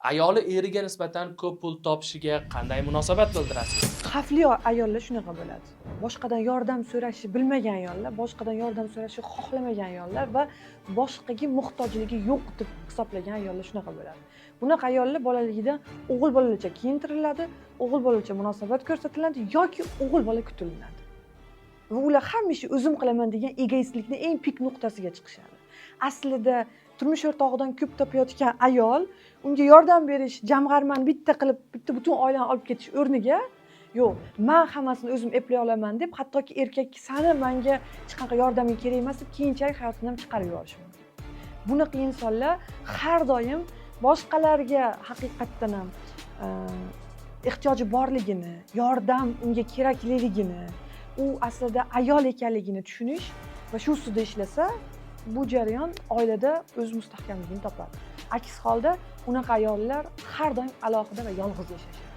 Ayoli eriga nisbatan ko'p pul topishiga qanday munosabat bildirasiz? Xavfli ayollar shunaqa bo'ladi: boshqadan yordam so'rashni bilmagan ayollar, boshqadan yordam so'rashni xohlamagan ayollar va boshqaga muhtojligi yo'q deb hisoblagan ayollar shunaqa bo'ladi. Bunaqa ayollar bolaligidan o'g'il bolalarcha kiyintiriladi, o'g'il bolacha munosabat ko'rsatiladi yoki o'g'il bola kutilinadi va ular hamisha o'zim qilaman degan egoistlikni eng пик nuqtasiga chiqishadi. Aslida turmush o'rtog'idan ko'p topayotgan ayol unga yordam berish, jamg'armani bitta qilib, bitta butun oilani olib ketish o'rniga, yo'q, man hammasini o'zim eplay olaman deb, hattoki erkak sani manga hech qanaqa yordaming kerak emas deb keyinchalik hayotidan ham chiqarib yuborishi mumkin. Bunaqa insonlar har doim boshqalarga haqiqatdan ham ehtiyoji borligini, yordam unga kerakliligini, u aslida ayol ekanligini tushunish va shu ustida ishlasa, bu jarayon oilada o'z mustahkamligini topadi. Aks holda unaqa ayollar har doim alohida va yolg'iz yashashadi.